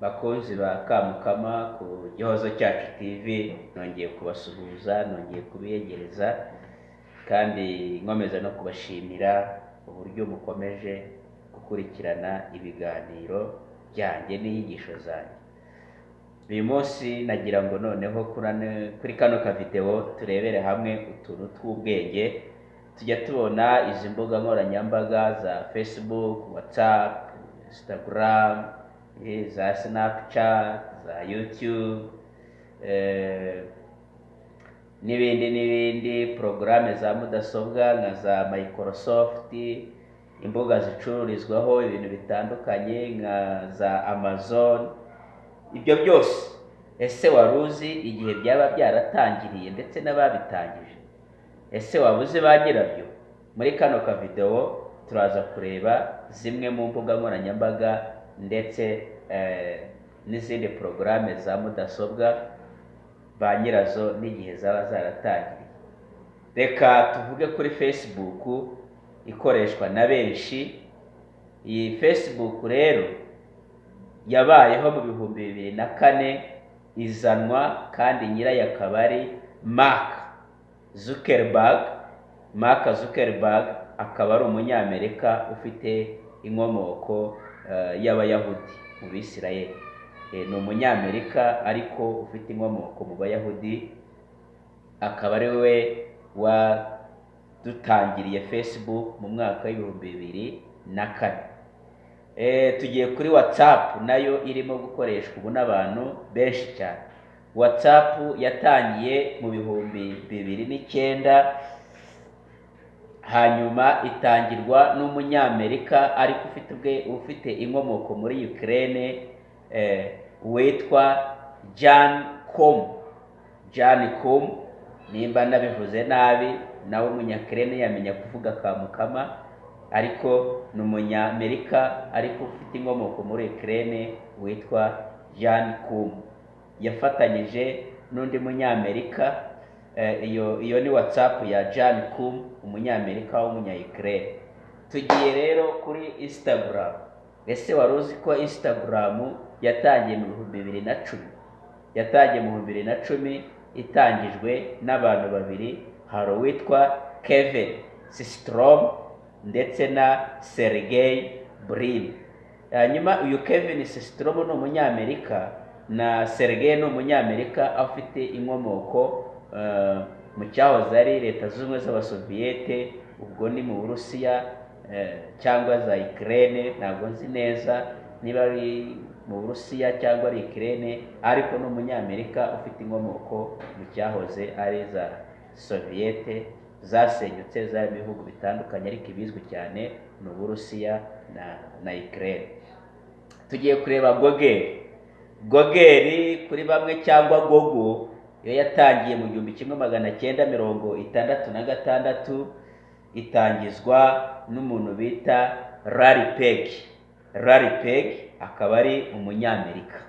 Bakunzi ba Kamukama ku Gihozo Cyacu TV, nongeye kubasuhuza, nongeye kubiyegereza kandi nkomeza no kubashimira uburyo mukomeje gukurikirana ibiganiro byanjye n'inyigisho zanjye. Uyu munsi nagira ngo noneho kuri kano kavidewo turebere hamwe utuntu tw'ubwenge. Tujya tubona izi mbuga nkoranyambaga za Facebook, WhatsApp, Instagram, za Snapchat, za YouTube, n'ibindi n'ibindi, porogaramu za mudasobwa nka za Microsoft, imbuga zicururizwaho ibintu bitandukanye nka za Amazon. Ibyo byose, ese wari uzi igihe byaba byaratangiriye ndetse n'ababitangije? Ese waba uzi ba nyirabyo? Muri kano kavidewo turaza kureba zimwe mu mbuga nkoranyambaga ndetse n'izindi porogaramu za mudasobwa, ba nyirazo n'igihe zaba zaratangiriye. Reka tuvuge kuri Facebook ikoreshwa na benshi. Iyi Facebook rero yabayeho mu 2004, izanwa kandi nyirayo akaba ari Mark Zuckerberg. Mark Zuckerberg akaba ari Umunyamerika ufite inkomoko y'Abayahudi mu Bisirayeli. Ni Umunyamerika ariko ufite inkomoko mu Bayahudi, akaba ari we wadutangiriye Facebook mu mwaka wa 2004. Tugiye kuri WhatsApp, nayo irimo gukoreshwa ubu n'abantu benshi cyane. WhatsApp yatangiye mu 2009, hanyuma itangirwa n'Umunyamerika ariko ufite inkomoko muri Ukraine, witwa Jan Koum. Jan Koum, nimba nabivuze nabi, nawe Umunyakirene yamenya kuvuga Kamukama, ariko ni Umunyamerika ariko ufite inkomoko muri Ukraine witwa Jan Koum. Yafatanyije n'undi Munyamerika. Iyo ni WhatsApp ya Jan Koum, Umunyamerika w'Umunya-Ukraine. Tugiye rero kuri Instagram. Ese wari uzi ko Instagram yatangiye mu 2010? Yatangiye mu 2010, itangijwe n'abantu babiri. Hari uwitwa Kevin Systrom ndetse na Sergey Brin. Hanyuma uyu Kevin Systrom ni Umunyamerika, na Sergey ni Umunyamerika afite inkomoko mu cyahoze ari Leta Zunze Ubumwe z'Abasoviyete, ubwo ni mu Burusiya cyangwa za Ukraine. Ntabwo nzi neza niba ari mu Burusiya cyangwa ari Ukraine, ariko ni Umunyamerika ufite inkomoko mu cyahoze ari za Soviyete zasenyutse, zari mu bihugu bitandukanye, ariko ibizwi cyane ni Uburusiya na Ukraine. Tugiye kureba Google. Google kuri bamwe cyangwa Gogo, yo yatangiye mu 1966, itangizwa n'umuntu bita Larry Page. Larry Page akaba ari Umunyamerika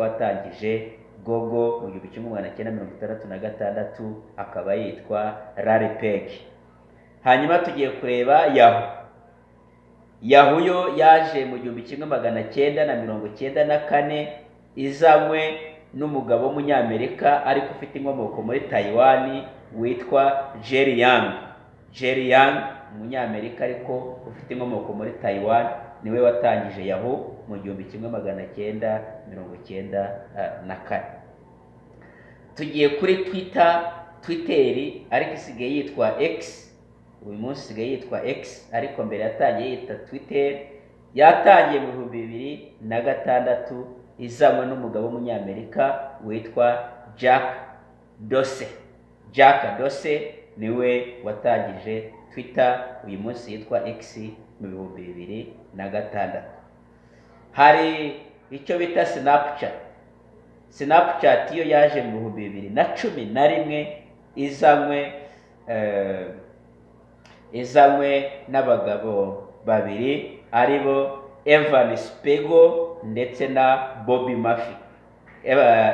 watangije Google mu 1966, akaba yitwa Larry Page. Hanyuma tugiye kureba Yahoo. Yahoo yo yaje mu 1994, izanywe n'umugabo w'Umunyamerika ariko ufite inkomoko muri Taiwan witwa Jerry Yang. Jerry Yang, Umunyamerika ariko ufite inkomoko muri Taiwan, niwe watangije Yahoo mu 1994. Tugiye kuri Twitter, Twitter ariko isigaye yitwa X. Uyu munsi isigaye yitwa X, ariko mbere yatangiye yitwa Twitter. Yatangiye mu 2006, izanywe n'umugabo w'Umunyamerika witwa Jack Dorsey. Jack Dorsey niwe watangije Twitter uyu munsi yitwa X mu 2006. Hari icyo bita Snapchat. Snapchat yo yaje mu 2011, izanywe n'abagabo babiri aribo Evan Spiegel ndetse na Bobby Murphy.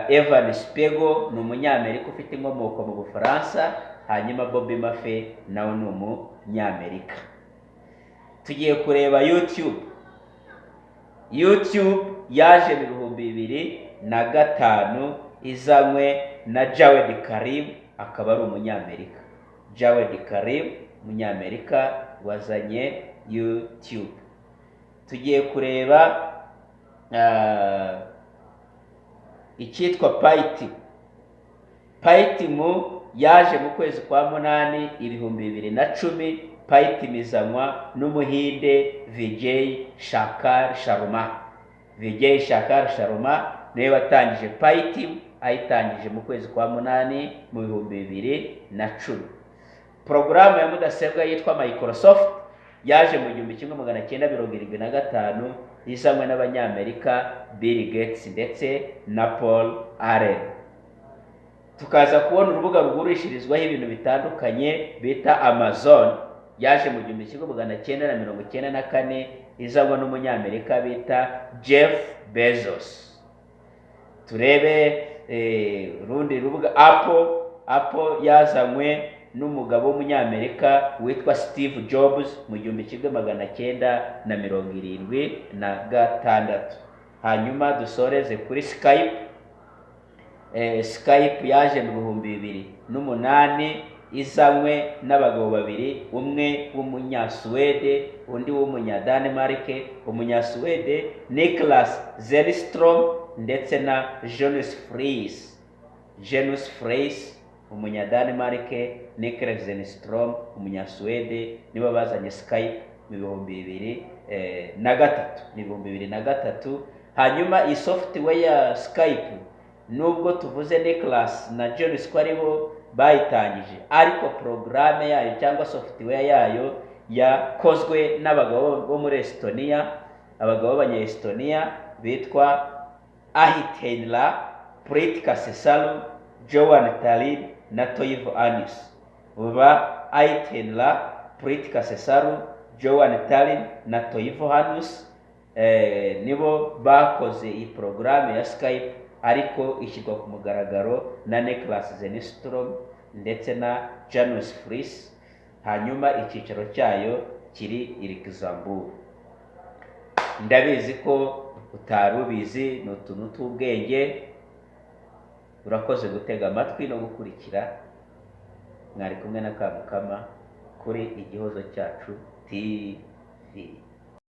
Evan Spiegel ni Umunyamerika ufite inkomoko mu Bufaransa, hanyuma Bobby Murphy nawe ni Umunyamerika. Tugiye kureba YouTube. YouTube yaje mu 2005, izanywe na Jawed Karim, akaba ari umunyamerika. Jawed Karim, umunyamerika wazanye YouTube. Tugiye kureba icyitwa Pi Team. Pi Team yaje mu kwezi kwa munani 2010. Pi Team izanywa n'umuhinde Vijay Shankar Sharma. Vijay Shankar Sharma niwe watangije Pi Team, ayitangije mu kwezi kwa munani mu 2010. Porogaramu ya mudasobwa yitwa Microsoft yaje mu 1975, izanywe n'abanyamerika Bill Gates ndetse na Paul Allen. Tukaza kubona urubuga rugurishirizwaho ibintu bitandukanye bita Amazon, yaje mu 1994, izanywe n'umunyamerika bita Jeff Bezos. Turebe urundi rubuga, Apple. Apple yazanywe n'umugabo w'umunyamerika witwa Steve Jobs mu 1976. Hanyuma dusoreze kuri Skype. Skype yaje mu 2008, izanywe n'abagabo babiri, umwe w'umunyasuwede, undi w'umunyadanimarike. Umunyasuwede Niklas Zennström ndetse na Janus Friis. Janus Friis umunyadanimarike, Niklas Zennström umunyasuwede, nibo bazanye Skype mu 2003, ni 2003. Hanyuma iyi software ya Skype, nubwo tuvuze Niklas na Janus ko aribo bayitangije, ariko porogaramu yayo cyangwa software yayo yakozwe n'abagabo bo muri Estonia, abagabo b'abanya-Estonia bitwa Ahti Heinla, Priit Kasesalu, Jaan Tallinn na Toivo Annus. Ba Ahti Heinla, Priit Kasesalu, Jaan Tallinn na Toivo Annus nibo bakoze iyi porogaramu ya Skype, ariko ishyirwa ku mugaragaro na Niklas Zennström ndetse na Janus Friis. Hanyuma icyicaro cyayo kiri i Luxembourg. Ndabizi ko utari ubizi, ni utuntu tw'ubwenge. Urakoze gutega amatwi no gukurikira. Mwari kumwe na Kamukama kuri Igihozo Cyacu TV.